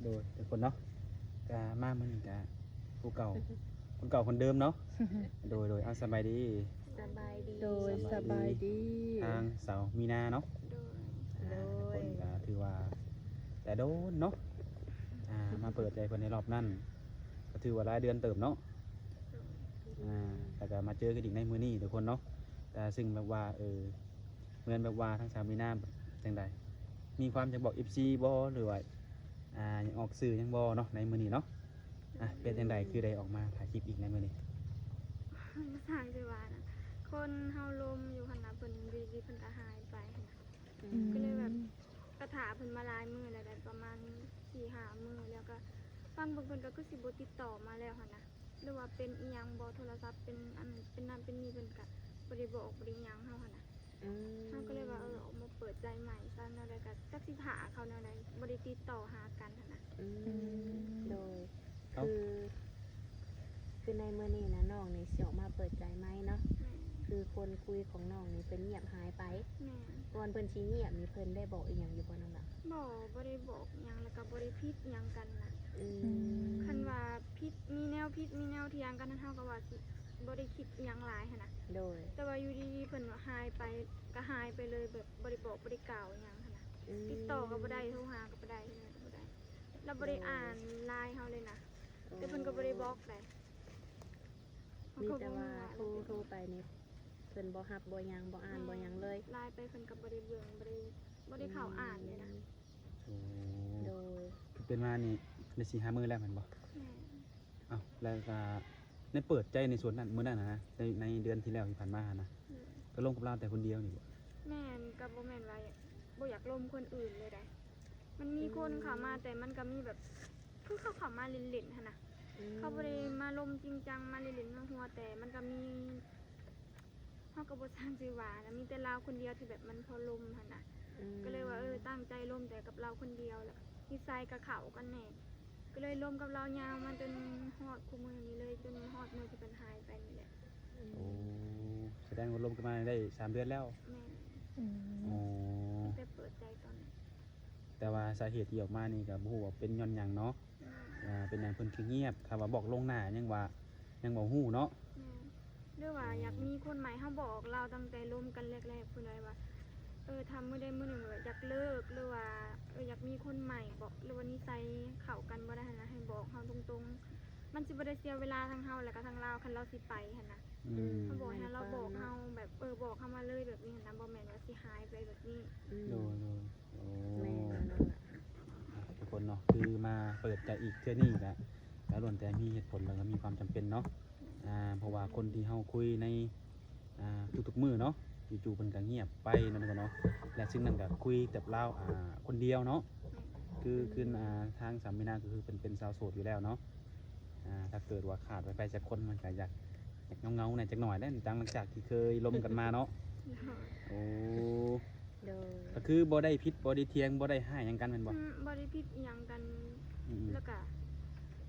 ໂດຍ ທຸກຄົນເນາະ ກະມາມື້ນີ້ກະຜູ້ເກົ່າ ຄົນເກົ່າຄົນເດີມເນາະ. ໂດຍ ໂດຍ ເອົາ ສະບາຍດີ. ສະບາຍດີ. ໂດຍ ສະບາຍດີ ສະບາຍດີ ທາງສາວມີນາເນາະ. ໂດຍ ອ່າ ໂດຍ ທຸກຄົນກະຖືວ່າແຕ່ດົນເນາະ ອ່າ ມາເປີດໃຈເພິ່ນໃນຮອບນັ້ນ ກະຖືວ່າຫຼາຍເດືອນເຕີບເນາະ. ອ່າ ແລ້ວກະມາເຈີກັນອີກໃນມື້ນີ້ທຸກຄົນເນາະ. ກະຊຶ່ງແບບວ່າ ເອີ ເໝືອນແບບວ່າທາງສາວມີນາຈັ່ງໃດ ມີຄວາມຢາກບອກເອັຟຊີບໍ່ ຫຼືວ່າ ອ່າ ຢາກອອກສື່ຫຍັງບໍ່ເນາະ ໃນມື້ນີ້ເນາະ? ອ່ະ ເປັນຈັ່ງໃດ ຄືໄດ້ອອກມາຖ່າຍຄລິບອີກໃນມື້ນີ້? ບໍ່ຊ່າງຊິວ່ານະ ຄົນເຮົາລົມຢູ່ຫັ້ນນະ ເພິ່ນຢູ່ດີໆເພິ່ນກະຫາຍໄປຫັ້ນນະ. ອືມ ກະເລີຍແບບ ກະຖ້າເພິ່ນມາຫຼາຍມື້ແລ້ວ ໄດ້ປະມານສີ່ຫ້າມື້ແລ້ວ ກະຟັງເບິ່ງເພິ່ນກະຄືຊິບໍ່ຕິດຕໍ່ມາແລ້ວຫັ້ນນະ. ຫຼືວ່າເປັນອີ່ຫຍັງບໍ່ ໂທລະສັບເປັນອັນ ເປັນນັ້ນເປັນນີ້ ເພິ່ນກະບໍ່ໄດ້ບອກ ບໍ່ໄດ້ຫຍັງເຮົາຫັ້ນນະ. ອືມ ເຮົາກະເລີຍວ່າ ເອີ ອອກມາເປີດໃຈໃໝ່ ຊະແນວໃດກະຈັກຊິຖ້າເຂົາແນວໃດ ບໍ່ໄດ້ຕິດຕໍ່ຫາກັນຫັ້ນນະ. ອືມ ອືມ ໂດຍ ເອົ້າ ຄື ຄືໃນມື້ນີ້ນະ ນ້ອງນີ້ຊິອອກມາເປີດໃຈໃໝ່ເນາະ. ແມ່ນ ຄືຄົນຄຸຍຂອງນ້ອງນີ້ເພິ່ນງຽບຫາຍໄປ. ແມ່ນ ກ່ອນເພິ່ນຊິງຽບນີ້ ເພິ່ນໄດ້ບອກອີ່ຫຍັງຢູ່ບໍ່ນ້ອງລະ? ບໍ່ ບໍ່ໄດ້ບອກຫຍັງ ແລ້ວກະບໍ່ໄດ້ຜິດຫຍັງກັນນະ. ອືມ ຄັນວ່າຜິດ ມີແນວຜິດ ມີແນວຖຽງກັນ ເຮົາກະວ່າຊິບໍ່ໄດ້ຄິດອີ່ຫຍັງຫຼາຍຫັ້ນນະ. ໂດຍ ແຕ່ວ່າຢູ່ດີໆເພິ່ນຫາຍໄປ ກະຫາຍໄປເລີຍ ແບບບໍ່ໄດ້ບອກ ບໍ່ໄດ້ກ່າວອີ່ຫຍັງຫັ້ນນະ. ອືມ ຕິດຕໍ່ກະບໍ່ໄດ້ ໂທຫາກະບໍ່ໄດ້ ເຮັດຫຍັງກະບໍ່ໄດ້ ລະບໍ່ໄດ້ ໂດຍ ອ່ານລາຍເຮົາເລີຍນະ. ໂອ້ ແຕ່ເພິ່ນກະບໍ່ໄດ້ບລັອກໃດ ມີແຕ່ວ່າໂທ ໂທໄປນີ້ ເພິ່ນບໍ່ຮັບ ບໍ່ຫຍັງ ບໍ່ອ່ານ ແມ່ນ ບໍ່ຫຍັງເລີຍ. ລາຍໄປເພິ່ນກະບໍ່ໄດ້ເບິ່ງ ບໍ່ໄດ້ ບໍ່ໄດ້ເຂົ້າອ່ານເລີຍນະ. ອືມ ໂອ້ ໂດຍ ຄືເປັນມານີ້ໄດ້ສີ່ຫ້າມື້ແລ້ວແມ່ນບໍ່? ແມ່ນ. ເອົ້າ ແລ້ວກະໃນເປີດໃຈໃນສ່ວນນັ້ນ ມື້ນັ້ນຫັ້ນນະ ໃນ ໃນເດືອນທີ່ແລ້ວທີ່ຜ່ານມາຫັ້ນນະ ອືມ ກະລົມກັບລາວແຕ່ຄົນດຽວນີ້ບໍ່? ແມ່ນ ກະບໍ່ແມ່ນວ່າບໍ່ຢາກລົມຄົນອື່ນເລີຍໃດ ມັນມີຄົນເຂົ້າມາ ອືມ ແຕ່ມັນກະມີແບບ ຄືເຂົາເຂົ້າມາຫຼິ້ນໆຫັ້ນນະ. ອືມ ເຂົາບໍ່ໄດ້ມາລົມຈິງຈັງ ມາຫຼິ້ນໆມາຫົວ ແຕ່ມັນກະມີ ເຮົາກະບໍ່ຊ່າງຊິວ່ານະ ມີແຕ່ລາວຄົນດຽວທີ່ແບບມັນພໍລົມຫັ້ນນະ. ອືມ ກະເລີຍວ່າ ເອີ ຕັ້ງໃຈລົມແຕ່ກັບລາວຄົນດຽວ ແລ້ວນິໄສກະເຂົ້າກັນແດ່ ກະເລີຍລົມກັບລາວຍາວມາຈົນຮອດຄູ່ມື້ນີ້ເລີຍ ຈົນຮອດມື້ທີ່ເພິ່ນຫາຍໄປນີ້ແຫຼະ. ອືມ ໂອ້ ສະແດງວ່າລົມກັນມາໄດ້ສາມເດືອນແລ້ວ. ແມ່ນ. ອືມ ອໍ ຕັ້ງແຕ່ເປີດໃຈຕອນນັ້ນ. ແຕ່ວ່າສາເຫດທີ່ອອກມານີ້ກະບໍ່ຮູ້ວ່າເປັນຍ້ອນຫຍັງເນາະ. ແມ່ນ. ອ່າ ເປັນຫຍັງເພິ່ນຄືງຽບ ຖ້າວ່າບອກລ່ວງໜ້າຍັງວ່າ ຍັງບໍ່ຮູ້ເນາະ. ແມ່ນ. ຫຼືວ່າ ອືມ ຢາກມີຄົນໃໝ່ ເຮົາບອກລາວຕັ້ງແຕ່ລົມກັນແລກໆພຸ້ນໄດ໋ວ່າ ເອີ ຖ້າມື້ໃດມື້ໜຶ່ງແບບຢາກເລີກ ຫຼືວ່າ ເອີ ຢາກມີຄົນໃໝ່ເບາະ ຫຼືວ່ານິໄສເຂົ້າກັນບໍ່ໄດ້ຫັ້ນນະ ໃຫ້ບອກເຮົາຕົງໆ ມັນຊິບໍ່ໄດ້ເສຍເວລາທັງເຮົາ ແລ້ວກະທັງລາວ ຄັນລາວຊິໄປຫັ້ນນະ. ອືມ ເຮົາບອກໃຫ້ລາວບອກເຮົາແບບ ເອີ ບອກເຮົາມາເລີຍແບບນີ້ຫັ້ນນະ ບໍ່ແມ່ນວ່າຊິຫາຍໄປແບບນີ້. ອືມ ໂດຍໆ. ໂອ້ ແມ່ນແລ້ວເນາະ ອ່າ ທຸກຄົນເນາະ ຄືມາເປີດໃຈອີກເທື່ອນີ້ກະ ກະລ້ວນແຕ່ມີເຫດຜົນ ແລ້ວກະມີຄວາມຈຳເປັນເນາະ. ອ່າ ເພາະວ່າຄົນທີ່ເຮົາຄຸຍໃນ ອ່າ ທຸກໆມື້ເນາະ ຢູ່ໆເພິ່ນກະງຽບໄປເນາະ ທຸກຄົນເນາະ ແລະ ຊຶ່ງນັ້ນກະຄຸຍແຕ່ລາວ ອ່າ ຄົນດຽວເນາະ. ຄື ຄື ອ່າ ທາງສາວມີນາກະຄືເພິ່ນເປັນສາວໂສດຢູ່ແລ້ວເນາະ. ອ່າ ຖ້າເກີດວ່າຂາດໄປໃຜຈັກຄົນ ມັນກະຢາກ ຢາກເຫງົາໆແດ່ຈັກໜ້ອຍແຫຼະ ຫຼັງຈາກທີ່ເຄີຍລົມກັນມາເນາະ. ໂດຍ. ໂອ້ ໂດຍ. ກະຄືບໍ່ໄດ້ຜິດ ບໍ່ໄດ້ຖຽງ ບໍ່ໄດ້ຮ້າຍຫຍັງກັນແມ່ນບໍ່? ອືມ ບໍ່ໄດ້ຜິດອີ່ຫຍັງກັນ. ອືມໆ ແລ້ວກະ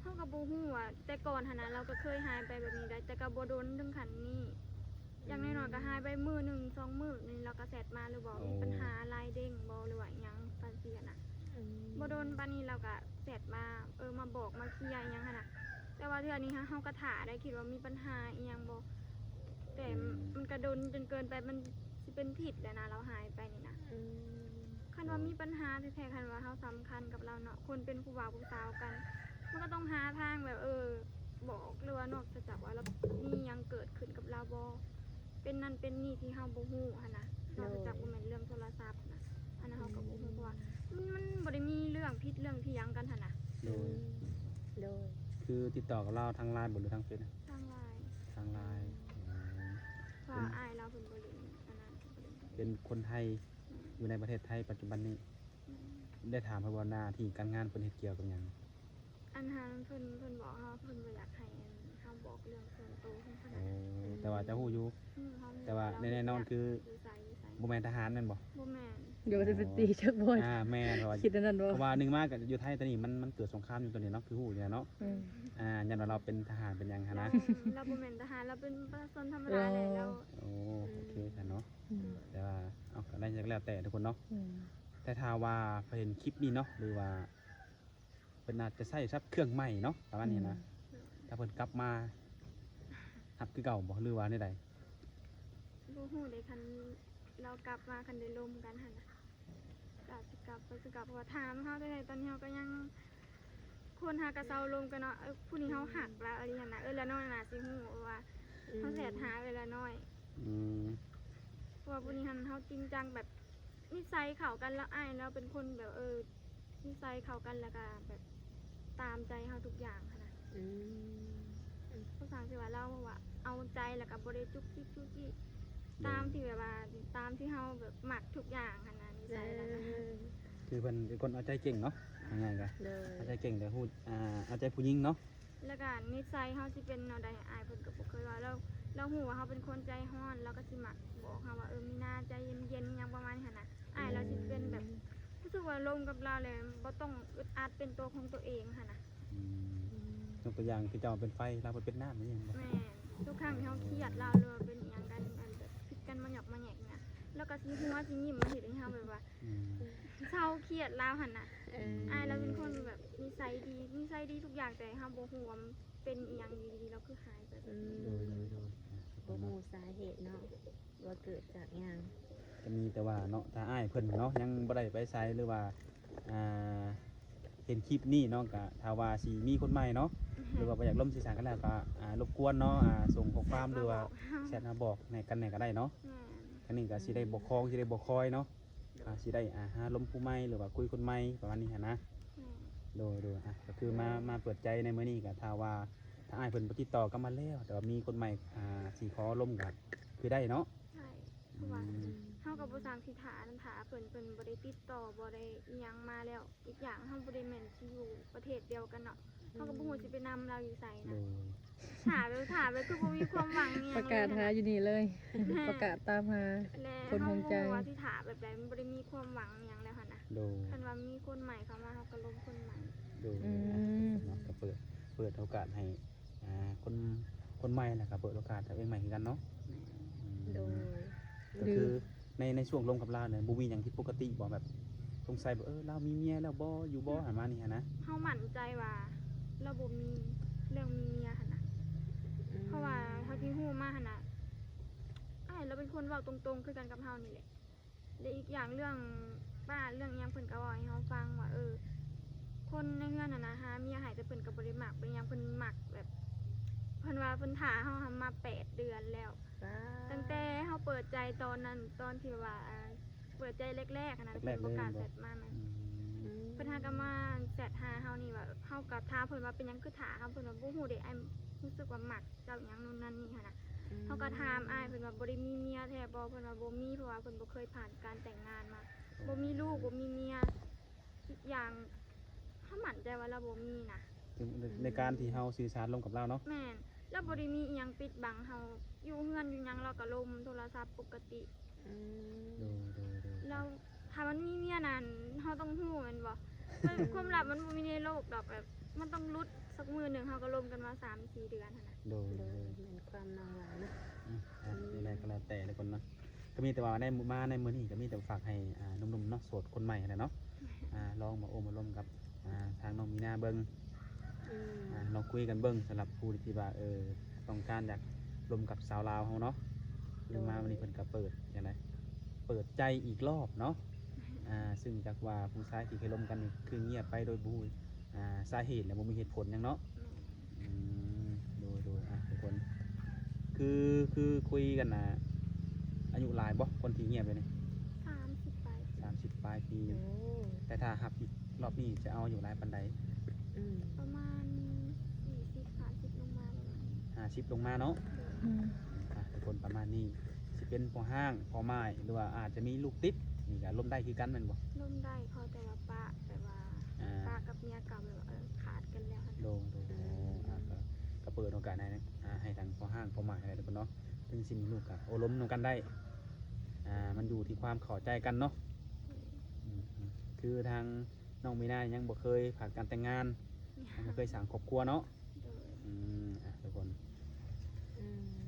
ເຮົາກະບໍ່ຮູ້ວ່າ ແຕ່ກ່ອນຫັ້ນນະ ລາວກະເຄີຍຫາຍໄປແບບນີ້ໄດ໋ ແຕ່ກະບໍ່ດົນເຖິງຂັ້ນນີ້. ຢ່າງໜ້ອຍໆກະຫາຍໄປມື້ໜຶ່ງສອງມື້ນີ້ ລາວກະແຊັດມາ ຫຼືວ່າ ໂອ້ ມີປັນຫາລາຍເດ້ງບໍ່ ຫຼືວ່າອີ່ຫຍັງຈັ່ງຊີ້ຫັ້ນນະ. ອືມ ບໍ່ດົນປານນີ້ລາວກະແຊັດມາ ເອີ ມາບອກມາເຄຍອີ່ຫຍັງຫັ້ນນະ. ແຕ່ວ່າເທື່ອນີ້ເຮົາກະຖ້າໄດ້ ຄິດວ່າມີປັນຫາອີ່ຫຍັງບໍ່ ແຕ່ ອືມ ມັນກະດົນຈົນເກີນໄປ ມັນຊິເປັນທິດແລ້ວນະ ລາວຫາຍໄປນີ້ນະ. ອືມ ຄັນວ່າ ໂອ້ ມີປັນຫາແທ້ໆ ຄັນວ່າເຮົາສຳຄັນກັບລາວເນາະ ຄົນເປັນຜູ້ບ່າວຜູ້ສາວກັນ ມັນກະຕ້ອງຫາທາງແບບ ເອີ ບອກ ຫຼືວ່ານອກຈາກວ່າລາວມີຫຍັງເກີດຂຶ້ນກັບລາວບໍ່ ເປັນນັ້ນເປັນນີ້ທີ່ເຮົາບໍ່ຮູ້ຫັ້ນນະ. ໂດຍ. ນອກຈາກບໍ່ແມ່ນເລື່ອງໂທລະສັບນະ ອັນນັ້ນເຮົາກະບໍ່ຮູ້ ອືມ ເພາະວ່າມັນ ມັນບໍ່ໄດ້ມີເລື່ອງຜິດເລື່ອງຖຽງກັນຫັ້ນນະ. ໂດຍ. ອືມ ໂດຍ. ຄືຕິດຕໍ່ກັບລາວທາງລາຍບໍ່ ຫຼືທາງເຟສ? ທາງລາຍ. ທາງລາຍ. ອືມ ເພາະວ່າ ອືມ ອ້າຍລາວເພິ່ນບໍ່ຫຼິ້ນອັນນັ້ນ ເພິ່ນບໍ່ຫຼິ້ນ ເປັນຄົນໄທ ອືມ ຢູ່ໃນປະເທດໄທປັດຈຸບັນນີ້. ອືມ ໄດ້ຖາມເພິ່ນວ່າໜ້າທີ່ການງານເພິ່ນເຮັດກ່ຽວກັບຫຍັງ? ອັນຫັ້ນເພິ່ນ ເພິ່ນບອກເຮົາ ເພິ່ນບໍ່ຢາກໃຫ້ອັນເຮົາບອກເລື່ອງສ່ວນໂຕຂອງເພິ່ນ. ໂອ້ ອືມ ແຕ່ວ່າເຈົ້າຮູ້ຢູ່. ອືມ ເຮົາຮູ້ ແຕ່ວ່າແນ່ໆນອນຄື ຢູ່ໃສ ຢູ່ໃສ ບໍ່ແມ່ນທະຫານແມ່ນບໍ່? ບໍ່ແມ່ນ. ດຽວຈະໄປຕີຈັກບໍ່? ອ່າ ແມ່ນ ເພາະວ່າ ຄິດອັນນັ້ນບໍ່? ເພາະວ່າໜຶ່ງມາກະຢູ່ໄທຕອນນີ້ ມັນ ມັນເກີດສົງຄາມຢູ່ຕອນນີ້ເນາະ ຄືຮູ້ຢູ່ແລ້ວເນາະ. ອືມ ອ່າ ຢ້ານວ່າລາວເປັນທະຫານເປັນຫຍັງຫັ້ນນະ. ລາວ ລາວບໍ່ແມ່ນທະຫານ ລາວເປັນປະຊາຊົນທຳມະດາແຫຼະ ລາວ. ໂອ້ ອືມ ໂອເຄຊັ້ນເນາະ. ອືມ ແຕ່ວ່າ ເອົາ ກະໄດ້ ກະແລ້ວແຕ່ທຸກຄົນເນາະ. ອືມ ແຕ່ຖ້າວ່າເພິ່ນເຫັນຄລິບນີ້ເນາະ ຫຼືວ່າ ເພິ່ນອາດຈະໃຊ້ສັບເຄື່ອງໃໝ່ເນາະ ປະມານນີ້ນະ. ອືມ ຖ້າເພິ່ນກັບມາຮັກຄືເກົ່າບໍ່ ຫຼືວ່າແນວໃດ? ບໍ່ຮູ້ເດ້ ຄັນລາວກັບມາ ຄັນໄດ້ລົມກັນຫັ້ນນະ ກໍອາດຊິກັບ ກໍຊິກັບ ເພາະວ່າຖາມເຮົາແຕ່ໃດ ຕອນນີ້ເຮົາກໍຍັງ ຄົນຫາກໍເຊົາລົມກັນເນາະ. ເອີ ຜູ້ນີ້ເຮົາຮັກລາວອີ່ຫຼີຫັ້ນນະ ເອີ ລະນ້ອຍໜ້າຊິຮູ້ວ່າ ອືມ ເຮົາແຊດຫາເອື້ອຍລະນ້ອຍ. ອືມ ເພາະວ່າຜູ້ນີ້ຫັ້ນເຮົາຈິງຈັງ ແບບນິໄສເຂົ້າກັນ ແລ້ວອ້າຍລາວເປັນຄົນແບບ ເອີ ນິໄສເຂົ້າກັນ ແລ້ວກໍແບບຕາມໃຈເຮົາທຸກຢ່າງຫັ້ນນະ. ອືມ ອືມ ພາສາທີ່ວ່າລາວວ່າເອົາໃຈ ແລ້ວກໍບໍ່ໄດ້ຈຸກຈິກຈຸກຈິກ ໂດຍ ຕາມທີ່ແບບວ່າ ຕາມທີ່ເຮົາແບບມັກທຸກຢ່າງຫັ້ນນະ ນິໄສລາວນະ. ເອີ ຄືເພິ່ນເປັນຄົນເອົາໃຈເກັ່ງເນາະ ເອົາງ່າຍໆກໍ ໂດຍ ເອົາໃຈເກັ່ງ ແຕ່ຮູ້ ອ່າ ເອົາໃຈຜູ້ຍິງເນາະ. ແລ້ວກໍນິໄສເຮົາຊິເປັນແນວໃດ ອ້າຍເພິ່ນກໍບໍ່ເຄີຍວ່າ. ລາວ ລາວຮູ້ວ່າເຮົາເປັນຄົນໃຈຮ້ອນ ລາວກໍຊິມັກບອກເຮົາວ່າ ເອີ ມີນາ ໃຈເຢັນໆ ຫຍັງປະມານນີ້ຫັ້ນນະ. ອ້າຍລາວຊິເປັນແບບ ອືມ ຮູ້ສຶກວ່າລົມກັບລາວແລ້ວບໍ່ຕ້ອງອຶດອັດ ເປັນຕົວຂອງຕົວເອງຫັ້ນນະ. ອືມ ອືມ ຍົກຕົວຢ່າງຄືເຈົ້າເປັນໄຟ ລາວເປັນນ້ຳ ແມ່ນບໍ່? ແມ່ນ ທຸກຄັ້ງທີ່ເຮົາຄຽດລາວ ຫຼືວ່າເປັນອີ່ຫຍັງກັນ ອັນແບບຜິດກັນມາຫຍອກມາແຫຍກນະ ລາວກໍຊິຫົວຊິຍິ້ມ ເຮັດໃຫ້ເຮົາແບບວ່າ ອືມ ເຊົາຄຽດລາວຫັ້ນນະ. ເອີ ອ້າຍລາວເປັນຄົນແບບນິໄສດີ ນິໄສດີທຸກຢ່າງ ແຕ່ເຮົາບໍ່ຮູ້ວ່າມັນເປັນອີ່ຫຍັງ ຢູ່ດີໆລາວຄືຫາຍໄປແບບນີ້. ອືມ ໂດຍໆໆ ບໍ່ຮູ້ສາເຫດເນາະ ວ່າເກີດຈາກຫຍັງ. ກໍມີແຕ່ວ່າເນາະ ຖ້າອ້າຍເພິ່ນເນາະ ຍັງບໍ່ໄດ້ໄປໃສ ຫຼືວ່າ ອ່າ ເຫັນຄລິບນີ້ເນາະ ກໍຖ້າວ່າຊິມີຄົນໃໝ່ເນາະ ຫຼືວ່າບໍ່ຢາກລົມຊິສັງກັນແລ້ວ ກໍ ອ່າ ລົບກວນເນາະ ອ່າ ສົ່ງຂໍ້ຄວາມ ຫຼືວ່າແຊັດມາບອກ ແຊັດມາບອກແນ່ກັນແນ່ກໍໄດ້ເນາະ. ແມ່ນ ອັນນີ້ກໍຊິໄດ້ບໍ່ຄອງ ຊິໄດ້ບໍ່ຄອຍເນາະ. ໂດຍ ອ່າ ຊິໄດ້ ອ່າ ຫາລົມຜູ້ໃໝ່ ຫຼືວ່າຄຸຍຄົນໃໝ່ ປະມານນີ້ຫັ້ນນະ. ແມ່ນ ໂດຍໆ ອ່າ ກໍຄືມາ ໂດຍ ມາເປີດໃຈໃນມື້ນີ້ ກໍຖ້າວ່າ ຖ້າອ້າຍເພິ່ນບໍ່ຕິດຕໍ່ກັບມາແລ້ວ ແຕ່ວ່າມີຄົນໃໝ່ ອ່າ ຊິຂໍລົມ ກໍຄືໄດ້ເນາະ. ໃຊ່ ເພາະວ່າ ອືມ ເຮົາກໍບໍ່ສ້າງຊິຖ້າ ຖ້າເພິ່ນ ເພິ່ນບໍ່ໄດ້ຕິດຕໍ່ ບໍ່ໄດ້ອີ່ຫຍັງມາແລ້ວ. ອີກຢ່າງເຮົາບໍ່ໄດ້ແມ່ນຊິຢູ່ປະເທດດຽວກັນເນາະ ເຮົາກໍບໍ່ຮູ້ຊິໄປນຳລາວຢູ່ໃສນະ. ໂດຍ ຖ້າແບບ ຖ້າແບບຄືບໍ່ມີຄວາມຫວັງອີ່ຫຍັງເລີຍນະ ປະກາດຫາຢູ່ນີ້ເລີຍ ແມ່ນ ປະກາດຕາມຫາ ແລະ ຄົນຮູ້ໃຈ ເຮົາບໍ່ຮູ້ວ່າຊິຖ້າແບບໃດ ມັນບໍ່ໄດ້ມີຄວາມຫວັງອີ່ຫຍັງແລ້ວຫັ້ນນະ. ໂດຍ ຄັນວ່າມີຄົນໃໝ່ເຂົ້າມາ ເຮົາກໍລົມຄົນໃໝ່. ໂດຍ ອືມ ເນາະ ກໍເປີດ ເປີດໂອກາດໃຫ້ ອ່າ ຄົນ ຄົນໃໝ່ ແລ້ວກໍເປີດໂອກາດໃຫ້ເອື້ອຍໃໝ່ຄືກັນເນາະ. ແມ່ນ ອືມ ໂດຍ ກໍຄື ໃນ ໃນຊ່ວງລົມກັບລາວນີ້ ບໍ່ມີຫຍັງຜິດປົກກະຕິບໍ່? ແບບສົງໄສແບບ ເອີ ລາວມີເມຍແລ້ວບໍ່ ຢູ່ບໍ່ ປະມານນີ້ຫັ້ນນະ. ເຮົາໝັ້ນໃຈວ່າລາວບໍ່ມີເລື່ອງມີເມຍຫັ້ນນະ. ອືມ ເພາະວ່າເທົ່າທີ່ຮູ້ມາຫັ້ນນະ ອ້າຍລາວເປັນຄົນເວົ້າຕົງໆ ຄືກັນກັບເຮົານີ້ແຫຼະ. ແລະ ອີກຢ່າງເລື່ອງປ້າເລື່ອງຫຍັງ ເພິ່ນກໍເວົ້າໃຫ້ເຮົາຟັງວ່າ ເອີ ຄົນໃນເຮືອນຫັ້ນນະ ຫາເມຍໃຫ້ ແຕ່ເພິ່ນກໍບໍ່ໄດ້ມັກເປັນຫຍັງ ເພິ່ນມັກແບບ ເພິ່ນວ່າເພິ່ນຖ້າເຮົາຫັ້ນມາແປດເດືອນແລ້ວ. ຕັ້ງແຕ່ເຮົາເປີດໃຈຕອນນັ້ນ ຕອນທີ່ແບບວ່າ ອ່າ ເປີດໃຈແລກໆຫັ້ນນະ ແລກໆ ເພິ່ນບໍ່ກ້າແຊັດມາ. ອືມ ອືມ ເພິ່ນຫາກໍມາແຊັດຫາເຮົານີ້ວ່າ ເຮົາກໍຖາມເພິ່ນວ່າ ເປັນຫຍັງຄືຖ້າເຮົາ? ເພິ່ນວ່າ ບໍ່ຮູ້ເດ້ ອ້າຍຮູ້ສຶກວ່າມັກເຈົ້າຫຍັງ ໂນ່ນນັ້ນນີ້ຫັ້ນນະ. ອືມ ເຮົາກໍຖາມອ້າຍເພິ່ນວ່າ ບໍ່ໄດ້ມີເມຍແທ້ບໍ່? ເພິ່ນວ່າ ບໍ່ມີ ເພາະວ່າເພິ່ນບໍ່ເຄີຍຜ່ານການແຕ່ງງານມາ. ບໍ່ມີລູກ ບໍ່ມີເມຍ ອີກຢ່າງ ເຮົາໝັ້ນໃຈວ່າລາວບໍ່ມີນະ. ໃນ ໃນການທີ່ເຮົາສື່ສານລົມກັບລາວເນາະ. ແມ່ນ ລາວບໍ່ໄດ້ມີອີ່ຫຍັງປິດບັງເຮົາ ຢູ່ເຮືອນຢູ່ຫຍັງລາວກໍລົມໂທລະສັບປົກກະຕິ. ອືມ ໂດຍໆໆ ລາວ ຖ້າມັນມີເມຍນັ້ນ ເຮົາຕ້ອງຮູ້ແມ່ນບໍ່? ມັນ ຄວາມລັບມັນບໍ່ມີໃນໂລກດອກ ແບບມັນຕ້ອງຫຼຸດ ສັກມື້ໜຶ່ງເຮົາກໍລົມກັນມາສາມສີ່ເດືອນຫັ້ນນະ. ໂດຍ ໂດຍ ໂດຍ ແມ່ນຄວາມນ້ອງວ່າເນາະ. ອືມ ອ່ະ ອືມ ນີ້ແຫຼະກໍແລ້ວແຕ່ລະຄົນເນາະ. ກໍມີແຕ່ວ່າໄດ້ມາໃນມື້ນີ້ ກໍມີແຕ່ຝາກໃຫ້ ອ່າ ໜຸ່ມໆເນາະ ໂສດຄົນໃໝ່ຫັ້ນແຫຼະເນາະ ອ່າ ລອງມາໂອ້ມາລົມກັບ ອ່າ ທາງນ້ອງມີນາເບິ່ງ ອືມ ອ່າ ລອງຄຸຍກັນເບິ່ງ ສຳລັບຜູ້ທີ່ວ່າ ເອີ ຕ້ອງການຢາກລົມກັບສາວລາວເຮົາເນາະ. ຄືມາ ໂດຍ ມື້ນີ້ເພິ່ນກໍເປີດຈັ່ງໃດ ເປີດໃຈອີກລອບເນາະ. ອ່າ ຊຶ່ງຈາກວ່າຜູ້ຊາຍທີ່ເຄີຍລົມກັນນີ້ ຄືງຽບໄປໂດຍບໍ່ຮູ້ ອ່າ ສາເຫດ ແລະ ບໍ່ມີເຫດຜົນຫຍັງເນາະ. ອືມ ໂດຍໆ ອ່ະ ທຸກຄົນ ຄື ຄືຄຸຍກັນນະ ອາຍຸຫຼາຍບໍ່ ຄົນທີ່ງຽບຢູ່ນີ້? ສາມສິບປາຍ ສາມສິບປາຍປີ. ໂອ້ ແຕ່ຖ້າຮັບອີກລອບນີ້ ຈະເອົາອາຍຸຫຼາຍປານໃດ? ອືມ ປະມານສີ່ສິບ ຫ້າສິບລົງມາ ປະມານຫ້າສິບລົງມາເນາະ. ໂດຍ ອືມ ອ່ະ ທຸກຄົນ ປະມານນີ້ ຊິເປັນພໍ່ຮ້າງ ພໍ່ໝ້າຍ ຫຼືວ່າອາດຈະມີລູກຕິດ ນີ້ກໍລົມໄດ້ຄືກັນແມ່ນບໍ່? ລົມໄດ້ ຂໍແຕ່ວ່າປະ ແບບວ່າ ອ່າ ປະກັບເມຍເກົ່າ ແບບວ່າ ເອີ ຂາດກັນແລ້ວຫັ້ນ. ໂດຍໆ ໂດຍ ອ່າ ກໍ ກໍເປີດໂອກາດໃຫ້ ອ່າ ໃຫ້ທັງພໍ່ຮ້າງ ພໍ່ໝ້າຍ ແຫຼະ ທຸກຄົນເນາະ ເຖິງຊິມີລູກກໍໂອ້ລົມນຳກັນໄດ້. ອ່າ ມັນຢູ່ທີ່ຄວາມເຂົ້າໃຈກັນເນາະ. ອືມ ອືມ ຄືທາງນ້ອງມີນາຍັງບໍ່ເຄີຍຜ່ານການແຕ່ງງານ ຍັງບໍ່ເຄີຍສ້າງຄອບຄົວເນາະ. ໂດຍ ອືມ ອ່ະ ທຸກຄົນ ອືມ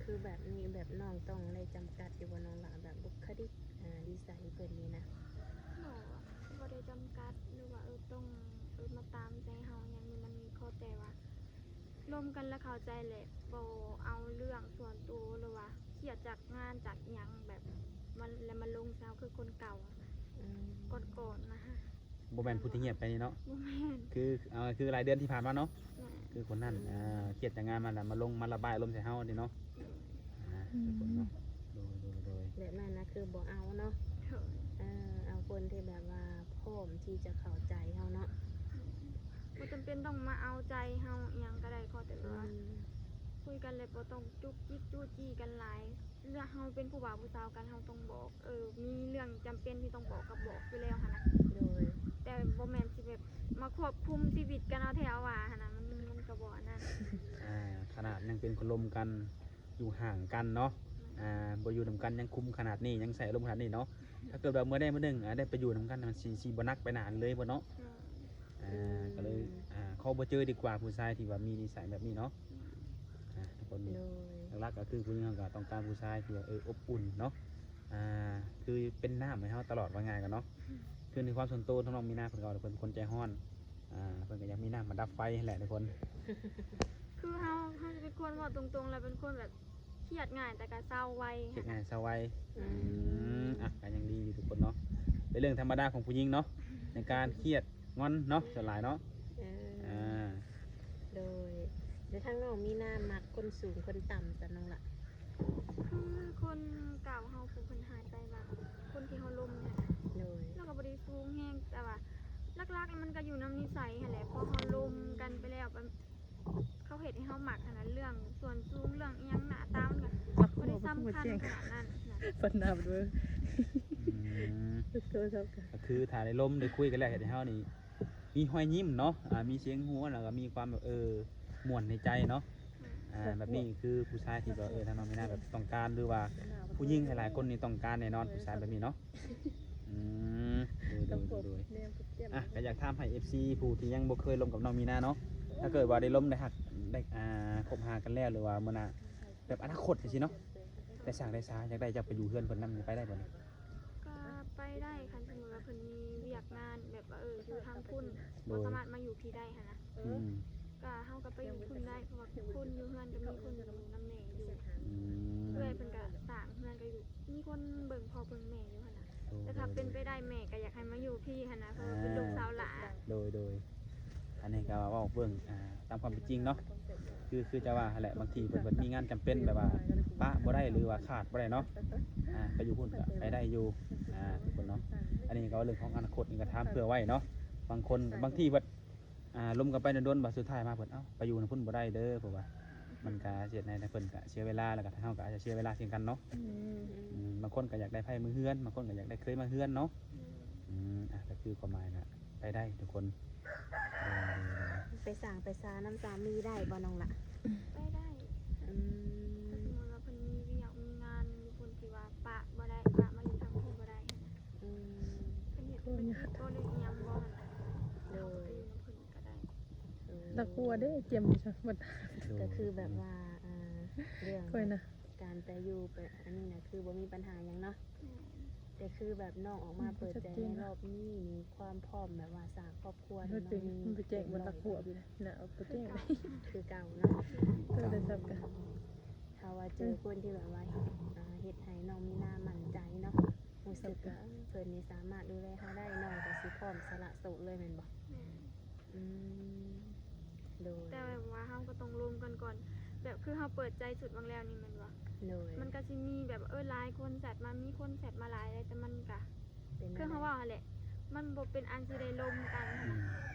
ຄືແບບນີ້ ແບບນ້ອງຕ້ອງໄດ້ຈຳກັດຢູ່ບໍ່ ນ້ອງຫຼ້າ ແບບບຸກຄະລິກ ອ່າ ນິໄສເພິ່ນນີ້ນະ? ບໍ່ ບໍ່ໄດ້ຈຳກັດ ຫຼືວ່າ ເອີ ຕ້ອງ ເອີ ມາຕາມໃຈເຮົາຫຍັງນີ້ ມັນມີຂໍ້ແຕ່ວ່າ ລົມກັນແລ້ວເຂົ້າໃຈ ແລະ ບໍ່ເອົາເລື່ອງສ່ວນໂຕ ຫຼືວ່າຄຽດຈາກງານຈາກຫຍັງແບບ ມັນ ແລ້ວມາລົງໃສ່ເຮົາຄືຄົນເກົ່າ ອືມ ກ່ອນໆນະ. ບໍ່ແມ່ນຜູ້ທີ່ງຽບໄປນີ້ເນາະ? ບໍ່ແມ່ນ ຄື ເອີ ຄືຫຼາຍເດືອນທີ່ຜ່ານມາເນາະ? ແມ່ນ ຄືຄົນນັ້ນ ອືມ ອ່າ ຄຽດຈາກງານມາແລ້ວ ມາລົງ ມາລະບາຍອາລົມໃສ່ເຮົານີ້ເນາະ? ແມ່ນ ອ່າ ອືມ ທຸກຄົນເນາະ ໂດຍ ໂດຍ ໂດຍ ແບບນັ້ນນະ ຄືບໍ່ເອົາເນາະ? ໂດຍ ເອີ ເອົາຄົນທີ່ແບບວ່າພ້ອມທີ່ຈະເຂົ້າໃຈເຮົາເນາະ? ແມ່ນ ບໍ່ຈຳເປັນຕ້ອງມາເອົາໃຈເຮົາອີ່ຫຍັງກໍໄດ້ ຂໍແຕ່ແບບວ່າ ອືມ ຄຸຍກັນ ແລະ ບໍ່ຕ້ອງຈຸກຈິກຈູ້ຈີ້ກັນຫຼາຍ. ເລື່ອງເຮົາເປັນຜູ້ບ່າວຜູ້ສາວກັນ ເຮົາຕ້ອງບອກ ເອີ ມີເລື່ອງຈຳເປັນທີ່ຕ້ອງບອກກໍບອກຢູ່ແລ້ວຫັ້ນນະ. ໂດຍ ແຕ່ບໍ່ແມ່ນຊິແບບມາຄວບຄຸມຊີວິດກັນເອົາແທ້ເອົາວ່າຫັ້ນນະ ມັນ ມັນກໍບໍ່ອັນນັ້ນ. ອ່າ ຂະໜາດຍັງເປັນຄົນລົມກັນ ຢູ່ຫ່າງກັນເນາະ ແມ່ນ ອ່າ ບໍ່ຢູ່ນຳກັນ ຍັງຄຸມຂະໜາດນີ້ ຍັງໃສ່ອາລົມຂະໜາດນີ້ເນາະ. ຖ້າເກີດວ່າເມື່ອໃດມື້ໜຶ່ງ ອ່າ ໄດ້ໄປຢູ່ນຳກັນ ມັນຊິ ຊິບໍ່ໜັກໄປໜ້ານັ້ນເລີຍບໍ່ເນາະ? ແມ່ນ ອ່າ ອືມ ກໍເລີຍ ອ່າ ຂໍບໍ່ເຈີດີກວ່າ ຜູ້ຊາຍທີ່ວ່າມີນິໄສແບບນີ້ເນາະ. ແມ່ນ ອ່າ ທຸກຄົນ ໂດຍ ຫຼັກໆກໍຄືຜູ້ຍິງເຮົາກໍຕ້ອງການຜູ້ຊາຍທີ່ວ່າ ເອີ ອົບອຸ່ນເນາະ ອ່າ ຄືເປັນນ້ຳໃຫ້ເຮົາຕະຫຼອດ ວ່າງ່າຍກັນເນາະ. ອືມ ຄືໃນຄວາມສ່ວນໂຕຂອງນ້ອງມີນາ ເພິ່ນກໍເປັນຄົນໃຈຮ້ອນ ອ່າ ເພິ່ນກໍຢາກມີນ້ຳມາດັບໄຟຫັ້ນແຫຼະທຸກຄົນ. ຄືເຮົາ ເຮົາຈະເປັນຄົນເວົ້າຕົງໆ ແລ້ວເປັນຄົນແບບຄຽດງ່າຍ ແຕ່ກໍເຊົາໄວ ຄຽດງ່າຍເຊົາໄວ. ອືມ ອືມ ອ່ະ ກໍຍັງດີຢູ່ທຸກຄົນເນາະ ເປັນເລື່ອງທຳມະດາຂອງຜູ້ຍິງເນາະ ໃນການຄຽດງອນເນາະ ສ່ວນຫຼາຍເນາະ. ເອີ ອ່າ ໂດຍ ແລ້ວທາງນ້ອງມີນາມັກຄົນສູງຄົນຕ່ຳຊະນ້ອງລະ? ຄືຄົນເກົ່າເຮົາຜູ້ເພິ່ນຫາຍໄປ ວ່າຄົນທີ່ເຮົາລົມຫັ້ນນະ. ໂດຍ ລາວກໍບໍ່ໄດ້ສູງແຮງ ແຕ່ວ່າຫຼັກໆ ມັນກໍຢູ່ນຳນິໄສຫັ້ນແຫຼະ ພໍເຮົາລົມກັນໄປແລ້ວ ມັນ ເຂົາເຮັດໃຫ້ເຮົາມັກຫັ້ນນະ ເລື່ອງສ່ວນສູງ ເລື່ອງອີ່ຫຍັງ ໜ້າຕາມັນກໍບໍ່ໄດ້ສຳຄັນຂະໜາດນັ້ນນະ. ເພິ່ນນັບເດີ ອືມ ໂທລະສັບກໍ ກໍຄືຖ້າໄດ້ລົມໄດ້ຄຸຍກັນແລ້ວ ເຮັດໃຫ້ເຮົານີ້ມີຮອຍຍິ້ມເນາະ ອ່າ ມີສຽງຫົວ ແລ້ວກໍມີຄວາມແບບ ເອີ ມ່ວນໃນໃຈເນາະ. ອືມ ອ່າ ແບບນີ້ຄືຜູ້ຊາຍທີ່ແບບ ເອີ ທາງນ້ອງມີນາແບບຕ້ອງການ ຫຼືວ່າຜູ້ຍິງຫຼາຍໆຄົນນີ້ຕ້ອງການແນ່ນອນ ຜູ້ຊາຍແບບນີ້ເນາະ. ອືມ ໂດຍ ໂດຍ ໂດຍ ອ່ະ ກໍຢາກຖາມໃຫ້ເອັຟຊີຜູ້ທີ່ຍັງບໍ່ເຄີຍລົມກັບນ້ອງມີນາເນາະ ຖ້າເກີດວ່າໄດ້ລົມໄດ້ຮັກ ໄດ້ ອ່າ ຄົບຫາກັນແລ້ວ ຫຼືວ່າມື້ໜ້າ ແບບອະນາຄົດຈັ່ງຊີ້ເນາະ ໄດ້ສ້າງໄດ້ສາ ຢາກໄດ້ເຈົ້າໄປຢູ່ເຮືອນເພິ່ນນຳ ໄປໄດ້ບໍ່ນີ້? ກໍໄປໄດ້ ຄັນສົມມຸດວ່າເພິ່ນມີວຽກງານແບບວ່າ ເອີ ຢູ່ທາງພຸ້ນ ໂດຍ ບໍ່ສາມາດມາຢູ່ພີ້ໄດ້ຫັ້ນນະ. ອືມ ກໍເຮົາກໍໄປຢູ່ພຸ້ນໄດ້ ເພາະວ່າຄົນຢູ່ເຮືອນກໍມີຄົນຢູ່ນຳແມ່ຢູ່. ອືມ ເອື້ອຍເພິ່ນກໍສ້າງເຮືອນກໍຢູ່ ມີຄົນເບິ່ງພໍ່ເບິ່ງແມ່ຢູ່ຫັ້ນນະ. ໂດຍ ແຕ່ຖ້າເປັນໄປໄດ້ແມ່ກໍຢາກໃຫ້ມາຢູ່ພີ້ຫັ້ນນະ ເພາະວ່າເປັນລູກສາວຫຼ້າ. ໂດຍ ໂດຍ ອັນນີ້ກໍເວົ້າເບິ່ງ ອ່າ ຕາມຄວາມເປັນຈິງເນາະ ຄື ຄືຈະວ່າຫັ້ນແຫຼະ ບາງທີເພິ່ນ ເພິ່ນມີງານຈຳເປັນແບບວ່າປະບໍ່ໄດ້ ຫຼືວ່າຂາດບໍ່ໄດ້ເນາະ ອ່າ ໄປຢູ່ພຸ້ນກໍໄປໄດ້ຢູ່ ອ່າ ທຸກຄົນເນາະ. ອັນນີ້ກໍເລື່ອງຂອງອະນາຄົດ ນີ້ກໍຖາມເຜື່ອໄວ້ເນາະ ບາງຄົນ ບາງທີເພິ່ນ ອ່າ ລົມກັນໄປດົນໆ ບາດສຸດທ້າຍມາເພິ່ນ ເອົ້າ ໄປຢູ່ນຳພຸ້ນບໍ່ໄດ້ເດີ ເພາະວ່າມັນກະເສຍໃນ ເພິ່ນກະເສຍເວລາ ແລ້ວກະເຮົາກະອາດຈະເສຍເວລາເຊັ່ນກັນເນາະ. ອືມ ອືມ ບາງຄົນກະຢາກໄດ້ໃຜມາເຮືອນ ບາງຄົນກະຢາກໄດ້ເຂີຍມາເຮືອນເນາະ. ອືມ ອືມ ອ່ະ ກະຄືຄວາມໝາຍກະໄປໄດ້ທຸກຄົນ. ເອີ ໄປສ້າງໄປສານຳສາມີໄດ້ບໍ່ນ້ອງລະ? ໄປໄດ້. ອືມ ຖ້າສົມມຸດວ່າເພິ່ນມີວຽກມີງານຢູ່ພຸ້ນ ທີ່ວ່າປະບໍ່ໄດ້ ປະມາຢູ່ທາງພີ້ບໍ່ໄດ້ຫັ້ນນະ. ອືມ ເພິ່ນເຮັດ ເພິ່ນເຮັດບໍ່ໄດ້ອີ່ຫຍັງບໍ່ຫັ້ນນະ ໂດຍ ເຮົາກໍໄປຢູ່ນຳເພິ່ນ ກໍໄດ້. ໂອ້ ຕາຄົວເດ້ ຈຽມຢູ່ຊະ ໝົດ. ໂດຍ ກໍຄືແບບວ່າ ອືມ ອ່າ ເລື່ອງ ຂ້ອຍນະ ການໄປຢູ່ໄປອັນນີ້ນະ ຄືບໍ່ມີບັນຫາຫຍັງເນາະ. ແມ່ນ ແຕ່ຄືແບບນ້ອງອອກມາເປີດໃຈໃນຮອບນີ້ນີ້ ຄວາມພ້ອມແບບວ່າສ້າງຄອບຄົວນີ້ ມັນມີ ມັນໄປແຈ້ງ ເຕັມຮ້ອຍ ມັນຕາຄົວຢູ່ນະ ນະ ເອົາໄປແຈ້ງ ຄືເກົ່າ ຄືເກົ່າເນາະ. ໂທລະສັບກໍ ຖ້າວ່າເຈີ ອືມ ຄົນທີ່ແບບວ່າ ອ່າ ເຮັດໃຫ້ນ້ອງມີນາໝັ້ນໃຈເນາະ ຮູ້ສຶກວ່າ ເອີ ເພິ່ນນີ້ສາມາດດູແລເຮົາໄດ້ ນ້ອງກໍຊິພ້ອມສະຫຼະໂສດເລີຍແມ່ນບໍ່? ແມ່ນ. ອືມ ໂດຍ ແຕ່ແບບວ່າເຮົາກໍຕ້ອງລົມກັນກ່ອນ ແບບຄືເຮົາເປີດໃຈສຸດຫວ່າງແລ້ວນີ້ແມ່ນບໍ່? ໂດຍ ມັນກໍຊິມີແບບ ເອີ ຫຼາຍຄົນແຊັດມາ ມີຄົນແຊັດມາຫຼາຍ ແຕ່ມັນກໍ ເປັນ ຄືເຮົາເວົ້າຫັ້ນແຫຼະ ມັນບໍ່ເປັນອັນຊິໄດ້ລົມກັນຫັ້ນນະ.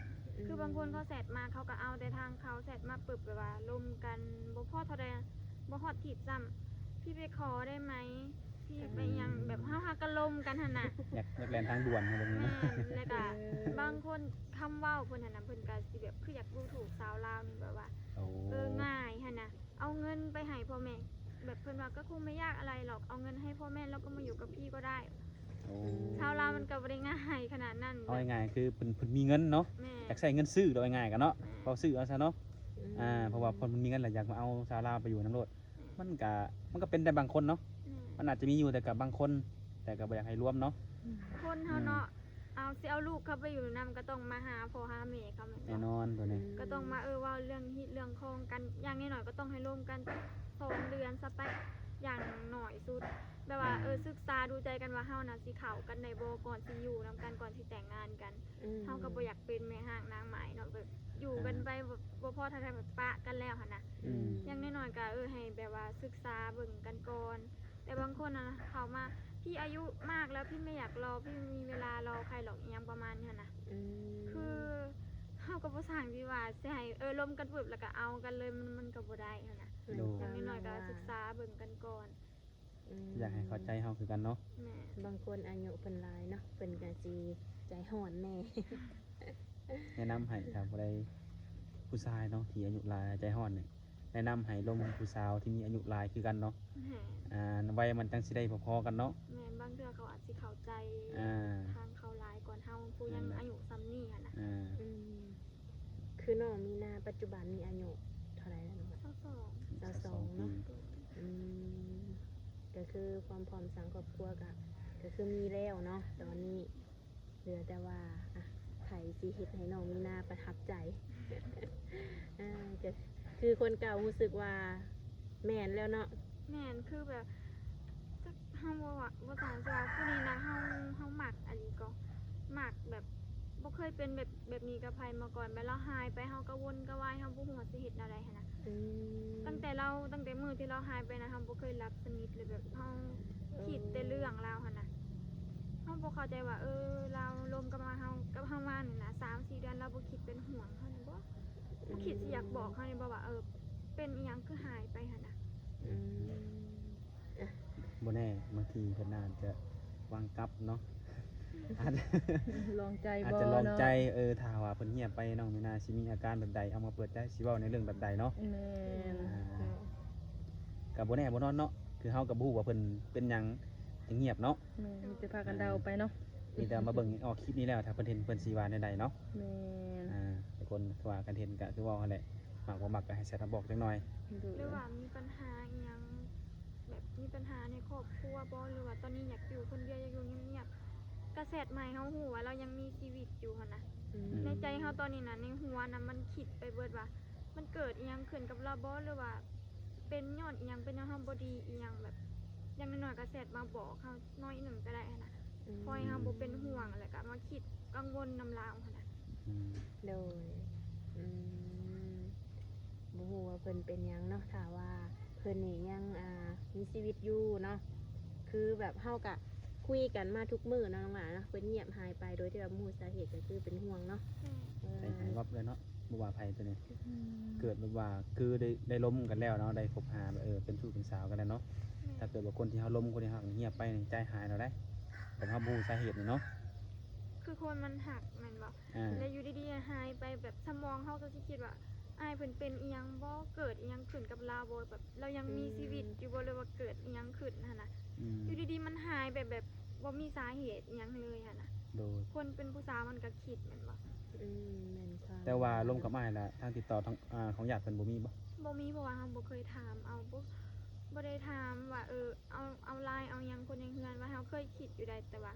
ອືມ ຄືບາງຄົນເຂົາແຊັດມາ ເຂົາກໍເອົາແຕ່ທາງເຂົາ ແຊັດມາປຶບ ແບບວ່າລົມກັນບໍ່ພໍເທົ່າໃດ ບໍ່ຮອດທິດຊ້ຳ ພີ່ໄປຂໍໄດ້ໄໝ? ພີ່ໄປຫຍັງ ແບບເຮົາຫາກໍລົມກັນຫັ້ນນະ ຢາກ ຢາກແລ່ນທາງດ່ວນ ແມ່ນ ແລ້ວກໍ ເອີ ບາງຄົນຄຳເວົ້າເພິ່ນຫັ້ນນະ ເພິ່ນກໍຊິແບບຄືຢາກດູຖູກສາວລາວນີ້ ແບບວ່າ ໂອ້ ເອີ ງ່າຍຫັ້ນນະ ເອົາເງິນໄປໃຫ້ພໍ່ແມ່ ແບບເພິ່ນວ່າ ກໍຄົງບໍ່ຍາກອະໄລຫຼອກ ເອົາເງິນໃຫ້ພໍ່ແມ່ ແລ້ວກໍມາຢູ່ກັບພີ່ກໍໄດ້. ໂອ້ ຊາວລາວມັນກໍບໍ່ໄດ້ງ່າຍຂະໜາດນັ້ນ ເອົາງ່າຍໆ ຄືເພິ່ນ ເພິ່ນມີເງິນເນາະ ແມ່ນ ຢາກໃຊ້ເງິນຊື້ ເວົ້າງ່າຍໆ ກັນເນາະ ແມ່ນ ເວົ້າຊື່ເອົາຊະເນາະ. ອືມ ອ່າ ເພາະວ່າເພິ່ນມີເງິນແລ້ວ ຢາກມາເອົາສາວລາວໄປຢູ່ນຳໂລດ ແມ່ນ ມັນກະ ມັນກະເປັນໄດ້ບາງຄົນເນາະ ແມ່ນ ມັນອາດຈະມີຢູ່ ແຕ່ກະບາງຄົນ ແຕ່ກະບໍ່ຢາກໃຫ້ລວມເນາະ. ອືມ ຄົນເຮົາເນາະ ອືມ ເອົາ ຊິເອົາລູກເຂົາໄປຢູ່ນຳ ກໍຕ້ອງມາຫາພໍ່ຫາແມ່ເຂົາແມ່ນບໍ່? ແນ່ນອນຕົວນີ້ ອືມ ກໍຕ້ອງມາ ເອີ ເວົ້າເລື່ອງຮີດເລື່ອງຄອງກັນ ຢ່າງໜ້ອຍໆກໍຕ້ອງໃຫ້ລົມກັນສອງເດືອນຊະໄປ ຢ່າງໜ້ອຍສຸດ ແບບວ່າ ອືມ ເອີ ສຶກສາດູໃຈກັນວ່າເຮົານະຊິເຂົ້າກັນໄດ້ບໍ່ ກ່ອນຊິຢູ່ນຳກັນ ກ່ອນຊິແຕ່ງງານກັນ ອືມ ເຮົາກໍບໍ່ຢາກເປັນແມ່ຮ້າງນາງໝ້າຍເນາະ ແບບຢູ່ກັນໄປ ອ່າ ແບບບໍ່ພໍເທົ່າໃດ ແບບປະກັນແລ້ວຫັ້ນນະ ອືມ ຢ່າງໜ້ອຍໆກໍ ເອີ ໃຫ້ແບບວ່າສຶກສາເບິ່ງກັນກ່ອນ ແຕ່ບາງຄົນນະເຂົ້າມາ ພີ່ອາຍຸມາກແລ້ວ ພີ່ໄມ່ຢາກລໍ ພີ່ມີເວລາລໍໃຜດອກ ອີ່ຫຍັງປະມານນີ້ຫັ້ນນະ ອືມ ຄືເຮົາກໍບໍ່ຊ່າງທີ່ວ່າຊິໃຫ້ ເອີ ລົມກັນປຶບ ແລ້ວກໍເອົາກັນເລີຍ ມັນ ມັນກໍບໍ່ໄດ້ຫັ້ນນະ ໂດຍ ຢ່າງໜ້ອຍໆກໍສຶກສາເບິ່ງກັນກ່ອນ ອືມ ຢາກໃຫ້ເຂົ້າໃຈເຮົາຄືກັນເນາະ ແມ່ນ ບາງຄົນອາຍຸເພິ່ນຫຼາຍເນາະ ເພິ່ນກໍຊິໃຈຮ້ອນແດ່ ແນະນຳໃຫ້ ຖ້າຜູ້ໃດ ຜູ້ຊາຍເນາະ ທີ່ອາຍຸຫຼາຍໃຈຮ້ອນນີ້ ແນະນຳໃຫ້ລົມຜູ້ສາວທີ່ມີອາຍຸຫຼາຍຄືກັນເນາະ ແມ່ນ ອ່າ ໄວມັນຈັ່ງຊິໄດ້ພໍໆກັນເນາະ ແມ່ນ ບາງເທື່ອເຂົາອາດຊິເຂົ້າໃຈ ອ່າ ທາງເຂົາຫຼາຍກ່ອນເຮົາ ຜູ້ຍັງ ນັ້ນແຫຼະ ອາຍຸສ່ຳນີ້ຫັ້ນນະ ອ່າ ອືມ ຄືນ້ອງມີນາປັດຈຸບັນນີ້ອາຍຸເທົ່າໃດແລ້ວເນາະ? ຊາວສອງ ຊາວສອງ ຊາວສອງເນາະ ປີ ອືມ ກໍຄືຄວາມພ້ອມສ້າງຄອບຄົວກໍ ກໍຄືມີແລ້ວເນາະຕອນນີ້ ເຫຼືອແຕ່ວ່າ ອ່ະ ໃຜຊິເຮັດໃຫ້ນ້ອງມີນາປະທັບໃຈ ອ່າ ກໍຄືຄົນເກົ່າຮູ້ສຶກວ່າແມ່ນແລ້ວເນາະ ແມ່ນ ຄືແບບ ຈັກ ເຮົາບໍ່ວ່າ ບໍ່ຕ່າງຈາກຜູ້ນີ້ນະ ເຮົາ ເຮົາມັກອີ່ຫຼີກໍ ມັກແບບ ບໍ່ເຄີຍເປັນແບບ ແບບນີ້ກັບໃຜມາກ່ອນ ແບບລາວຫາຍໄປ ເຮົາກະວົນກະວາຍ ເຮົາບໍ່ຮູ້ວ່າຊິເຮັດແນວໃດຫັ້ນນະ ອືມ ຕັ້ງແຕ່ລາວ ຕັ້ງແຕ່ມື້ທີ່ລາວຫາຍໄປນະ ເຮົາບໍ່ເຄີຍຫຼັບສະໜິດເລີຍ ແບບເຮົາ ເອີ ຄິດແຕ່ເລື່ອງລາວຫັ້ນນະ ເຮົາບໍ່ເຂົ້າໃຈວ່າ ເອີ ລາວລົມກັບມາເຮົາ ກັບເຮົາມານີ້ນະ ສາມສີ່ເດືອນ ລາວບໍ່ຄິດເປັນຫ່ວງເຮົານີ້ບໍ ບໍ່ຄິດຊິຢາກບອກເຮົານີ້ບໍວ່າ ເອີ ເປັນອີ່ຫຍັງຄືຫາຍໄປຫັ້ນນະ ອືມ ບໍ່ແນ່ ບາງທີເພິ່ນອາດຈະວາງກັບເນາະ ອາດ ລອງໃຈ ອາດຈະລອງໃຈ ບໍ່ເນາະ ເອີ ຖ້າວ່າເພິ່ນງຽບໄປ ນ້ອງມີນາຊິມີອາການແບບໃດ ເອົາມາເປີດໃຈ ຊິເວົ້າໃນເລື່ອງແບບໃດເນາະ ແມ່ນ ອ່າ ກໍບໍ່ແນ່ບໍ່ນອນເນາະ ຄືເຮົາກໍບໍ່ຮູ້ວ່າເພິ່ນເປັນຫຍັງຈຶ່ງງຽບເນາະ ແມ່ນ ມີແຕ່ພາກັນເດົາໄປເນາະ ມີແຕ່ມາເບິ່ງອອກຄລິບນີ້ແລ້ວ ຖ້າເພິ່ນເຫັນເພິ່ນຊິວ່າແນວໃດເນາະ ແມ່ນ ອ່າ ທຸກຄົນ ຄືວ່າຄັນເຫັນກໍຄືເວົ້າຫັ້ນແຫຼະ ມັກບໍ່ມັກກໍໃຫ້ແຊັດມາບອກຈັກໜ່ອຍ ໂດຍ ຫຼືວ່າມີບັນຫາອີ່ຫຍັງ ແບບມີບັນຫາໃນຄອບຄົວບໍ ຫຼືວ່າຕອນນີ້ຢາກຢູ່ຄົນດຽວ ຢາກຢູ່ງຽບໆ ກະແຊັດມາໃຫ້ເຮົາຮູ້ວ່າລາວຍັງມີຊີວິດຢູ່ຫັ້ນນະ ອືມ ໃນໃຈເຮົາຕອນນີ້ນະ ໃນຫົວນະ ມັນຄິດໄປເບິດວ່າ ມັນເກີດອີ່ຫຍັງຂຶ້ນກັບລາວບໍ ຫຼືວ່າເປັນຍ້ອນອີ່ຫຍັງ ເປັນຍ້ອນເຮົາບໍ່ດີອີ່ຫຍັງ ແບບຢ່າງໜ້ອຍໆກະແຊັດມາບອກເຮົາໜ້ອຍໜຶ່ງກະໄດ້ຫັ້ນນະ ອືມ ພໍໃຫ້ເຮົາບໍ່ເປັນຫ່ວງ ແລ້ວກະມາຄິດກັງວົນນຳລາວຫັ້ນນະ ອືມ ໂດຍ ອືມ ບໍ່ຮູ້ວ່າເພິ່ນເປັນຫຍັງເນາະ ຖ້າວ່າເພິ່ນນີ້ຍັງ ອ່າ ມີຊີວິດຢູ່ເນາະ ຄືແບບເຮົາກະຄຸຍກັນມາທຸກມື້ເນາະ ນ້ອງຫຼ້າເນາະ ເພິ່ນງຽບຫາຍໄປໂດຍທີ່ວ່າບໍ່ຮູ້ສາເຫດ ກໍຄືເປັນຫ່ວງເນາະ ແມ່ນ ເອີ ໃຈຫາຍວັບເລີຍເນາະ ບໍ່ວ່າໃຜຕົວນີ້ ອືມ ເກີດແບບວ່າຄືໄດ້ ໄດ້ລົມກັນແລ້ວເນາະ ໄດ້ຄົບຫາ ເອີ ເປັນຊູ້ເປັນສາວກັນແລ້ວເນາະ ແມ່ນ ຖ້າເກີດວ່າຄົນທີ່ເຮົາລົມ ຄົນທີ່ເຮົາງຽບໄປນີ້ ໃຈຫາຍແລ້ວເດ້ ແບບເຮົາບໍ່ຮູ້ສາເຫດນີ້ເນາະ ຄືຄົນມັນຮັກແມ່ນບໍ່? ອ່າ ແລ້ວຢູ່ດີໆຫາຍໄປ ແບບສະໝອງເຮົາກໍຊິຄິດວ່າ ອ້າຍເພິ່ນເປັນອີ່ຫຍັງບໍ່? ເກີດອີ່ຫຍັງຂຶ້ນກັບລາວບໍ່? ແບບລາວຍັງມີ ອືມ ຊີວິດຢູ່ບໍ່? ຫຼືວ່າເກີດອີ່ຫຍັງຂຶ້ນຫັ້ນນະ? ອືມ ຢູ່ດີໆມັນຫາຍໄປແບບບໍ່ມີສາເຫດອີ່ຫຍັງເລີຍຫັ້ນນະ. ໂດຍ ຄົນເປັນຜູ້ສາວມັນກໍຄິດແມ່ນບໍ່? ອືມ ແມ່ນຄວາມ ແຕ່ວ່າລົມກັບອ້າຍລະ ທາງຕິດຕໍ່ທາງ ອ່າ ຂອງຍາດເພິ່ນບໍ່ມີບໍ່? ບໍ່ມີ ເພາະວ່າເຮົາບໍ່ເຄີຍຖາມເອົາ ບໍ່ ບໍ່ໄດ້ຖາມວ່າ ເອີ ເອົາ ເອົາລາຍເອົາຫຍັງຄົນໃນເຮືອນ ວ່າເຮົາເຄີຍຄິດຢູ່ໃດ ແຕ່ວ່າ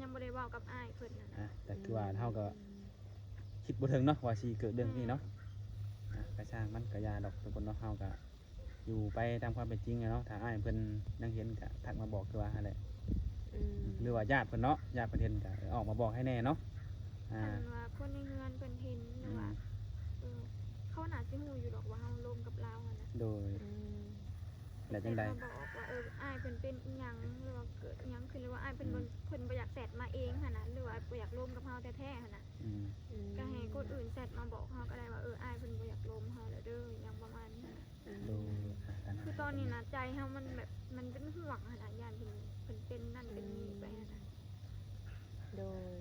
ຍັງບໍ່ໄດ້ເວົ້າກັບອ້າຍເພິ່ນຫັ້ນນະ. ອ່ະ ກໍຄືວ່າເຮົາກໍ ອືມ ຄິດບໍ່ເຖິງເນາະ ວ່າຊິເກີດເລື່ອງນີ້ເນາະ. ອ່ະ ກໍຊ່າງມັນ ກໍຢ່າດອກທຸກຄົນເນາະ ເຮົາກໍຢູ່ໄປຕາມຄວາມເປັນຈິງແຫຼະເນາະ. ຖ້າອ້າຍເພິ່ນຍັງເຫັນກໍທັກມາບອກຄືວ່າຫັ້ນແຫຼະ. ອືມ ຫຼືວ່າຍາດເພິ່ນເນາະ ຍາດເພິ່ນເຫັນກໍອອກມາບອກໃຫ້ແດ່ເນາະ. ອ່າ ຄັນວ່າຄົນໃນເຮືອນເພິ່ນເຫັນ ຫຼືວ່າ ອືມ ເອີ ເຂົາໜ້າຊິຮູ້ຢູ່ດອກວ່າເຮົາລົມກັບລາວຫັ້ນນະ. ໂດຍ ອືມ ແລ້ວຈັ່ງໃດ ມາບອກວ່າ ເອີ ອ້າຍເພິ່ນເປັນອີ່ຫຍັງ ຫຼືວ່າເກີດອີ່ຫຍັງຂຶ້ນ ຫຼືວ່າອ້າຍເພິ່ນ ອືມ ບໍ່ ເພິ່ນບໍ່ຢາກແຊັດມາເອງຫັ້ນນະ ຫຼືວ່າບໍ່ຢາກລົມກັບເຮົາແທ້ໆຫັ້ນນະ. ອືມ ອືມ ກໍໃຫ້ຄົນອື່ນແຊັດມາບອກເຮົາກໍໄດ້ວ່າ ເອີ ອ້າຍເພິ່ນບໍ່ຢາກລົມເຮົາແລ້ວເດີ ຫຍັງປະມານນີ້ຫັ້ນນະ. ໂດຍ ອ່າ ຄືຕອນນີ້ນະ ໃຈເຮົາມັນແບບ ມັນເປັນຫ່ວງຫັ້ນນະ ຢ້ານເພິ່ນ ເພິ່ນເປັນນັ້ນເປັນນີ້ໄປຫັ້ນນະ. ອືມ ໂດຍ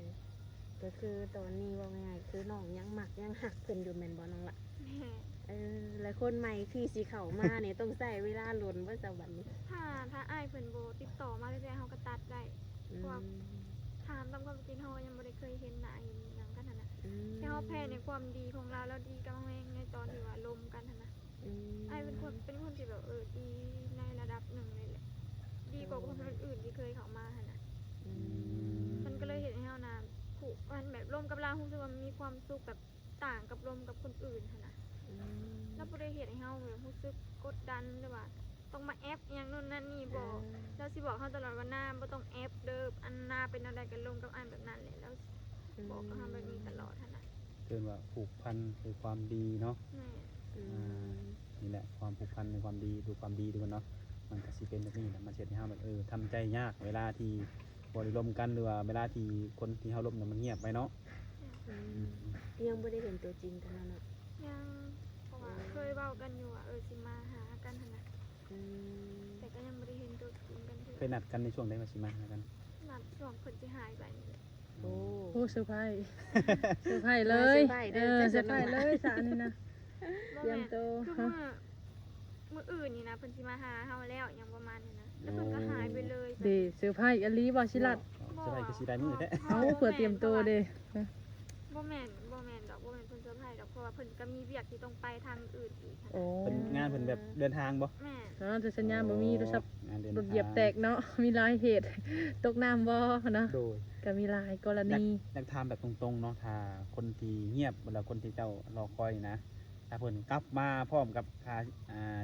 ກໍຄືຕອນນີ້ເວົ້າງ່າຍໆ ຄືນ້ອງຍັງມັກຍັງຮັກເພິ່ນຢູ່ແມ່ນບໍ່ນ້ອງລະ? ແມ່ນ. ເອີ ແລ້ວຄົນໃໝ່ທີ່ຊິເຂົ້າມານີ້ ຕ້ອງໃຊ້ເວລາດົນບໍ່ຊະບັດນີ້? ຖ້າ ຖ້າອ້າຍເພິ່ນບໍ່ຕິດຕໍ່ມາແທ້ໆ ເຮົາກໍຕັດໄດ້. ອືມ ເພາະວ່າຖາມຕາມຄວາມຈິງ ເຮົາກໍຍັງບໍ່ໄດ້ເຄີຍເຫັນໜ້າເຫັນຫຍັງກັນຫັ້ນນະ. ອືມ ແຕ່ເຮົາແພ້ໃນຄວາມດີຂອງລາວ ລາວດີກັບເຮົາແຮງໃນຕອນທີ່ວ່າລົມກັນຫັ້ນນະ. ອືມ ອ້າຍເປັນຄົນ ເປັນຄົນທີ່ແບບ ເອີ ດີໃນລະດັບໜຶ່ງເລີຍແຫຼະ ດີກວ່າຄົນອື່ນໆທີ່ເຄີຍເຂົ້າມາຫັ້ນນະ. ອືມ ມັນກໍເລີຍເຮັດໃຫ້ເຮົານະຜູກພັນ ແບບລົມກັບລາວ ຮູ້ສຶກວ່າມີຄວາມສຸກ ແບບຕ່າງກັບລົມກັບຄົນອື່ນຫັ້ນນະ. ອືມ ລາວບໍ່ໄດ້ເຮັດໃຫ້ເຮົາແບບຮູ້ສຶກກົດດັນ ຫຼືວ່າຕ້ອງມາແອັບອີ່ຫຍັງໂນ່ນນັ້ນນີ້ ບໍ່. ເອີ ລາວຊິບອກເຮົາຕະຫຼອດວ່າ ນາ ບໍ່ຕ້ອງແອັບເດີ ອັນ ນາເປັນແນວໃດກໍລົມກັບອ້າຍແບບນັ້ນແຫຼະ. ລາວ ອືມ ບອກກັບເຮົາແບບນີ້ຕະຫຼອດຫັ້ນນະ. ເອີ້ນວ່າຜູກພັນຄືຄວາມດີເນາະ. ແມ່ນ. ອືມ ອ່າ ນີ້ແຫຼະ ຄວາມຜູກພັນໃນຄວາມດີ ຄືຄວາມດີທຸກຄົນເນາະ. ມັນກໍຊິເປັນແບບນີ້ແຫຼະ ມັນຊິເຮັດໃຫ້ເຮົາແບບ ເອີ ທຳໃຈຍາກ ເວລາທີ່ບໍ່ໄດ້ລົມກັນ ຫຼືວ່າເວລາທີ່ຄົນທີ່ເຮົາລົມນະມັນງຽບໄປເນາະ. ອືມ ອືມ ຍັງບໍ່ໄດ້ເຫັນຕົວຈິງກັນເນາະ. ຍັງ ເພາະວ່າ ອືມ ເຄີຍເວົ້າກັນຢູ່ວ່າ ເອີ ຊິມາຫາກັນຫັ້ນນະ. ອືມ ແຕ່ກໍຍັງບໍ່ໄດ້ເຫັນຕົວຈິງກັນເທື່ອ. ເຄີຍນັດກັນໃນຊ່ວງໃດວ່າຊິມາຫາກັນ? ນັດຊ່ວງເພິ່ນຊິຫາຍໄປນີ້ແຫຼະ. ໂອ້ ໂອ້ ເຊີໄພ ເຊີໄພເລີຍ. ມາເຊີໄພເລີຍ ເອີ ເຊີໄພເລີຍຊະອັນນີ້ນະ. ບໍ່ແມ່ນ ຕຽມໂຕ ຄືມື້ ມື້ອື່ນນີ້ນະ ເພິ່ນຊິມາຫາເຮົາແລ້ວ ຫຍັງປະມານນີ້ນະ ແລ້ວເພິ່ນກໍຫາຍໄປເລີຍ. ເດ້ ເຊີໄພອີ່ຫຼີບໍ່ ຊິລັດ? ບໍ່ ເຊີໄພກໍຊິໄດ້ມື້ແທ້. ເອົ້າ ເພື່ອຕຽມໂຕເດ້. ບໍ່ແມ່ນ ບໍ່ແມ່ນດອກ ບໍ່ແມ່ນເພິ່ນເຊີໄພດອກ ເພາະວ່າເພິ່ນກໍມີວຽກທີ່ຕ້ອງໄປທາງອື່ນອີກ. ໂອ້ ເພິ່ນ ງານເພິ່ນແບບເດີນທາງບໍ່? ແມ່ນ. ອໍ ແຕ່ສັນຍານບໍ່ມີ ອໍ ໂທລະສັບ ງານເດີນທາງ ລົດຢຽບແຕກເນາະ ມີຫຼາຍເຫດ ຕົກນ້ຳບໍ່ເນາະ. ໂດຍ ກໍມີຫຼາຍກໍລະນີ. ຢາກ ຢາກຖາມແບບຕົງໆເນາະ ຖ້າຄົນທີ່ງຽບ ແລ້ວຄົນທີ່ເຈົ້າລໍຄອຍນີ້ນະ ຖ້າເພິ່ນກັບມາພ້ອມກັບ ອ່າ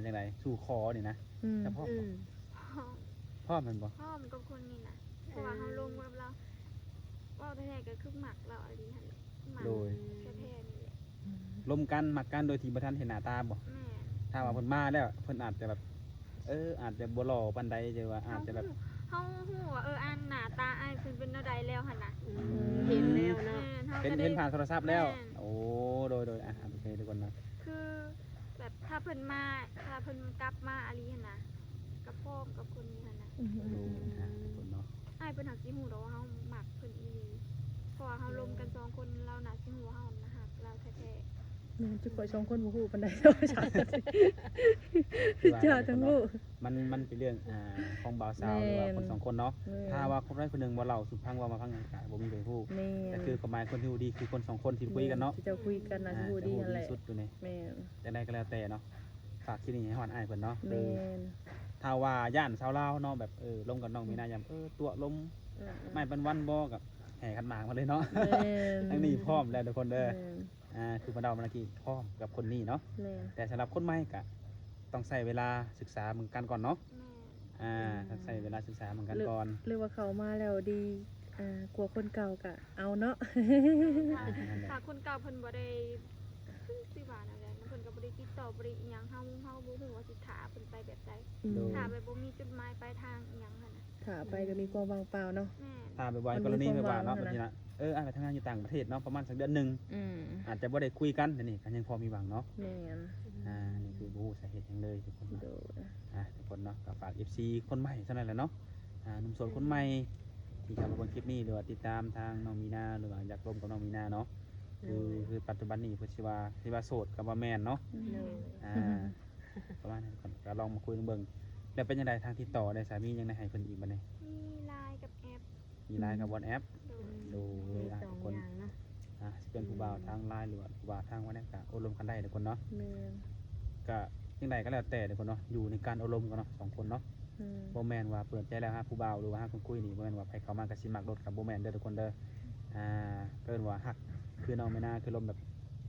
ຈັ່ງໃດ ສູ່ຂໍນີ້ນະ ອືມ ເຈົ້າພ້ອມບໍ່? ອືມ ພ້ອມ ພ້ອມແມ່ນບໍ່? ພ້ອມກັບຄົນນີ້ນະ ເພາະວ່າເຮົາລົມກັບລາວ ເວົ້າແທ້ໆກໍຄືມັກລາວອີ່ຫຼີຫັ້ນແຫຼະ. ໂດຍ ແທ້ໆນີ້ແຫຼະ. ອືມ ລົມກັນ ມັກກັນໂດຍທີ່ບໍ່ທັນເຫັນໜ້າຕາບໍ່? ແມ່ນ. ຖ້າວ່າເພິ່ນມາແລ້ວ ເພິ່ນອາດຈະແບບ ເອີ ອາດຈະບໍ່ຫຼໍ່ປານໃດ ຫຼືວ່າອາດຈະແບບ ເຮົາຮູ້ ເຮົາຮູ້ວ່າ ເອີ ອັນ ໜ້າຕາອ້າຍເພິ່ນເປັນແນວໃດແລ້ວຫັ້ນນະ. ອືມ ເຫັນແລ້ວເນາະ. ແມ່ນ ເຮົາ ເຫັນ ກໍໄດ້ ເຫັນຜ່ານໂທລະສັບແລ້ວ. ແມ່ນ. ໂອ້ ໂດຍໆ ອ່ະ ໂອເຄ ທຸກຄົນເນາະ ຄື ແບບຖ້າເພິ່ນມາ ຖ້າເພິ່ນກັບມາອີ່ຫຼີຫັ້ນນະ ກໍພ້ອມກັບຄົນນີ້ຫັ້ນນະ. ອືມ ໂດຍ ອ່າ ທຸກຄົນເນາະ ອ້າຍເພິ່ນຫາກຊິຮູ້ດອກວ່າເຮົາມັກເພິ່ນອີ່ຫຼີ ເພາະວ່າເຮົາລົມກັນສອງຄົນ ລາວໜ້າຊິຮູ້ວ່າເຮົານະຮັກລາວແທ້ໆ. ແມ່ນ ຈຸຂ້ອຍສອງຄົນບໍ່ຮູ້ປານໃດເນາະ. ຄືວ່າຈັ່ງຮູ້ ມັນ ມັນເປັນເລື່ອງ ອ່າ ຂອງບ່າວສາວ ແມ່ນ ຫຼືວ່າຄົນສອງຄົນເນາະ. ແມ່ນ. ຖ້າວ່າຄົນໃດຄົນໜຶ່ງບໍ່ເລົ່າສູ່ຟັງ ເວົ້າມາຟັງ ກໍບໍ່ມີໃຜຮູ້. ແມ່ນ. ກໍຄືຄວາມໝາຍຄົນທີ່ຮູ້ດີຄືຄົນສອງຄົນທີ່ໄດ້ຄຸຍກັນເນາະ ທີ່ເຈົ້າຄຸຍກັນນະ ອ່າ ທີ່ຮູ້ດີຫັ້ນແຫຼະ ທີ່ຮູ້ດີສຸດຢູ່ນີ້. ແມ່ນ. ຈັ່ງໃດກໍແລ້ວແຕ່ເນາະ ຝາກທີ່ນີ້ໃຫ້ຮອດອ້າຍເພິ່ນເນາະ. ແມ່ນ. ຖ້າວ່າຢ້ານຊາວລາວເນາະ ແບບ ເອີ ລົມກັບນ້ອງມີນາ ຢ້ານ ເອີ ຕົວະລົມ ອືມໆ ໄມ້ປັນວັນບໍ່ ກໍແຫ່ຂັນໝາກມາເລີຍເນາະ. ແມ່ນ. ທາງນີ້ພ້ອມແລ້ວທຸກຄົນເດີ. ແມ່ນ. ອ່າ ຄືບັນດາມານະກີ້ ພ້ອມກັບຄົນນີ້ເນາະ. ແມ່ນ. ແຕ່ສຳລັບຄົນໃໝ່ກະຕ້ອງໃຊ້ເວລາສຶກສາເບິ່ງກັນກ່ອນເນາະ. ແມ່ນ. ອ່າ ຕ້ອງໃຊ້ເວລາສຶກສາເບິ່ງກັນກ່ອນ ຫຼືວ່າເຂົ້າມາແລ້ວດີ ອ່າ ກວ່າຄົນເກົ່າກະເອົາເນາະ. ຖ້າ ອ່າ ຖ້າຄົນເກົ່າເພິ່ນບໍ່ໄດ້ ຄືຊິວ່າແນວໃດ ເພິ່ນກໍບໍ່ໄດ້ຕິດຕໍ່ ບໍ່ໄດ້ອີ່ຫຍັງ ເຮົາ ເຮົາບໍ່ຮູ້ວ່າຊິຖ້າເພິ່ນໄປແບບໃດ. ອືມ. ຖ້າແບບບໍ່ມີຈຸດໝາຍປາຍທາງອີ່ຫຍັງຫັ້ນນະ. ຖ້າໄປກໍມີຄວາມວ່າງເປົ່າເນາະ. ແມ່ນ. ຖ້າແບບວ່າກໍລະນີແບບວ່າເນາະ ແບບນີ້ນະ ເອີ ອ້າຍໄປທຳງານຢູ່ຕ່າງປະເທດເນາະ ປະມານສັກເດືອນໜຶ່ງ ອືມ ອາດຈະບໍ່ໄດ້ຄຸຍກັນ ອັນນີ້ກໍຍັງພໍມີຫວັງເນາະ. ແມ່ນ. ອ່າ ນີ້ຄືບໍ່ຮູ້ສາເຫດຫຍັງເລີຍທຸກຄົນເນາະ. ໂດຍ. ອ່າ ທຸກຄົນເນາະ ກໍຝາກເອັຟຊີຄົນໃໝ່ເທົ່ານັ້ນແຫຼະເນາະ ອ່າ ໜຸ່ມໂສດຄົນໃໝ່ ທີ່ເຂົ້າມາເບິ່ງຄລິບນີ້ ຫຼືວ່າຕິດຕາມທາງນ້ອງມີນາ ຫຼືວ່າຢາກລົມກັບນ້ອງມີນາເນາະ. ໂດຍ. ຄື ຄືປັດຈຸບັນນີ້ເພິ່ນຊິວ່າ ຊິວ່າໂສດກໍບໍ່ແມ່ນເນາະ. ໂດຍ. ອ່າ ປະມານນັ້ນກ່ອນ ກໍລອງມາຄຸຍເບິ່ງ. ແລ້ວເປັນຈັ່ງໃດ ທາງຕິດຕໍ່ໄດ້ສາ ມີຫຍັງໄດ້ໃຫ້ເພິ່ນອີກບັດນີ້? ມີ LINE ກັບແອັບ ມີ LINE ກັບ WhatsApp. ໂດຍ. ໂດຍ. ມີ ອ່າ ສອງ ທຸກຄົນ ຢ່າງເນາະ. ອ່າ ຊິເປັນຜູ້ບ່າວທາງ LINE ຫຼືວ່າຜູ້ບ່າວທາງ WhatsApp ກໍໂອ້ລົມກັນໄດ້ທຸກຄົນເນາະ. ແມ່ນ. ກໍຈັ່ງໃດກໍແລ້ວແຕ່ທຸກຄົນເນາະ ຢູ່ໃນການໂອ້ລົມກັນເນາະ ສອງຄົນເນາະ. ອືມ. ບໍ່ແມ່ນວ່າເປີດໃຈແລ້ວຫາຜູ້ບ່າວ ຫຼືວ່າຫາຄົນຄຸຍນີ້ ບໍ່ແມ່ນວ່າໃຜເຂົ້າມາກໍຊິມັກໂລດ ກໍບໍ່ແມ່ນເດີທຸກຄົນເດີ. ອ່າ ເອີ້ນວ່າຮັກຄືນ້ອງມີນາ ຄືລົມແບບ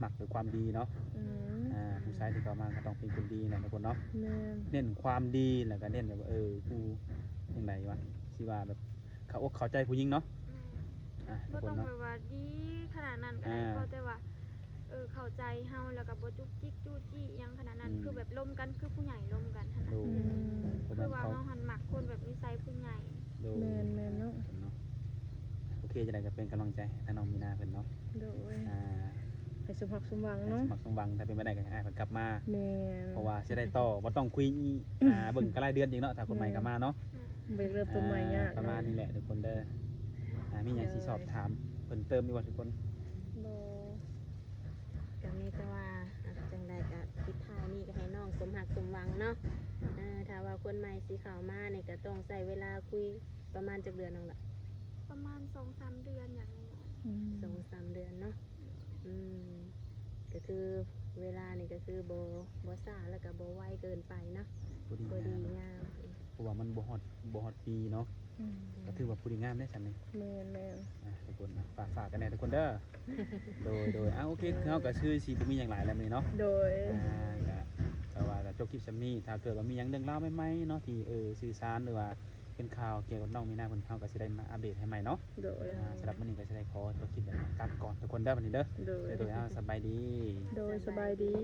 ມັກດ້ວຍຄວາມດີເນາະ. ອືມ. ອ່າ ຜູ້ຊາຍທີ່ເຂົ້າມາກໍຕ້ອງເປັນຄົນດີແຫຼະທຸກຄົນເນາະ. ແມ່ນ. ເນັ້ນຄວາມດີ ແລ້ວກໍເນັ້ນແບບວ່າ ເອີ ຜູ້ ຈັ່ງໃດວະ ຊິວ່າແບບເຂົ້າອົກເຂົ້າໃຈຜູ້ຍິງເນາະ. ແມ່ນ. ອ່າ ບໍ່ຕ້ອງແບບວ່າດີຂະໜາດນັ້ນກໍໄດ້ ອ່າ ຂໍແຕ່ວ່າ ເອີ ເຂົ້າໃຈເຮົາ ແລ້ວກໍບໍ່ຈຸກຈິກຈູ້ຈີ້ຫຍັງຂະໜາດນັ້ນ. ອືມ. ຄືແບບລົມກັນ ຄືຜູ້ໃຫຍ່ລົມກັນຫັ້ນນະ. ໂດຍ. ອືມ. ຄືວ່າເຮົາຫັ້ນມັກຄົນແບບນິໄສຜູ້ໃຫຍ່. ໂດຍ. ແມ່ນໆເນາະ. ໂອເຄ ຈັ່ງໃດກໍເປັນກຳລັງໃຈໃຫ້ທາງນ້ອງມີນາເພິ່ນເນາະ. ໂດຍ. ອ່າ ໃຫ້ສົມຫວັງສົມຫວັງເນາະ. ໃຫ້ສົມຫວັງສົມຫວັງ ຖ້າເປັນໄປໄດ້ກໍໃຫ້ເພິ່ນກັບມາ. ແມ່ນ. ເພາະວ່າຊິໄດ້ຕໍ່ ບໍ່ຕ້ອງຄຸຍອີກ ອ່າ ເບິ່ງກໍຫຼາຍເດືອນອີກເນາະ ຖ້າຄົນໃໝ່ກໍມາເນາະ. ແມ່ນ. ເບິ່ງເລີ່ມຕົ້ນໃໝ່ຍາກ. ອ່າ ປະມານນີ້ແຫຼະທຸກຄົນເດີ. ອ່າ ມີຫຍັງຊິສອບຖາມເພີ່ມເຕີມອີກບໍ່ທຸກຄົນ? ບໍ່. ກໍມີແຕ່ວ່າ ອ່ະ ຈັ່ງໃດກໍປິດທ້າຍນີ້ກໍໃຫ້ນ້ອງສົມຮັກສົມຫວັງເນາະ. ເອີ ຖ້າວ່າຄົນໃໝ່ຊິເຂົ້າມານີ້ກໍຕ້ອງໃຊ້ເວລາຄຸຍປະມານຈັກເດືອນນ້ອງລະ? ປະມານສອງສາມເດືອນຢ່າງໜ້ອຍ. ອືມ. ສອງສາມເດືອນເນາະ. ອືມ. ກໍຄືເວລານີ້ກໍຄືບໍ່ ບໍ່ຊ້າ ແລ້ວກໍບໍ່ໄວເກີນໄປເນາະ. ພໍດີ ພໍດີງາມ. ງາມ. ເພາະວ່າມັນບໍ່ຮອດ ບໍ່ຮອດປີເນາະ. อืม ก็ถือว่าผู้ดีงามได้ซั่นนี่ แม่นแม่น อ่ะทุกคนนะฝากฝากกันแน่ทุกคนเด้อ โดยโดยอ่ะโอเคคือเฮาก็คือสิบ่มีหยังหลายแล้วมื้อนี้เนาะ โดย อ่าก็แต่ว่าก็จบคลิปส่ำนี้ ถ้าเกิดว่ามีหยังเรื่องราวใหม่ๆเนาะที่เออสื่อสารหรือว่าเป็นข่าวเกี่ยวกับน้องมีนาเพิ่นเฮาก็สิได้มาอัปเดตให้ใหม่เนาะ โดย อ่าสำหรับมื้อนี้ก็สิได้ขอจบคลิปแบบกลับก่อนทุกคนเด้อบัดนี้เด้อ โดย โดยอ่าสบายดี โดยสบายดี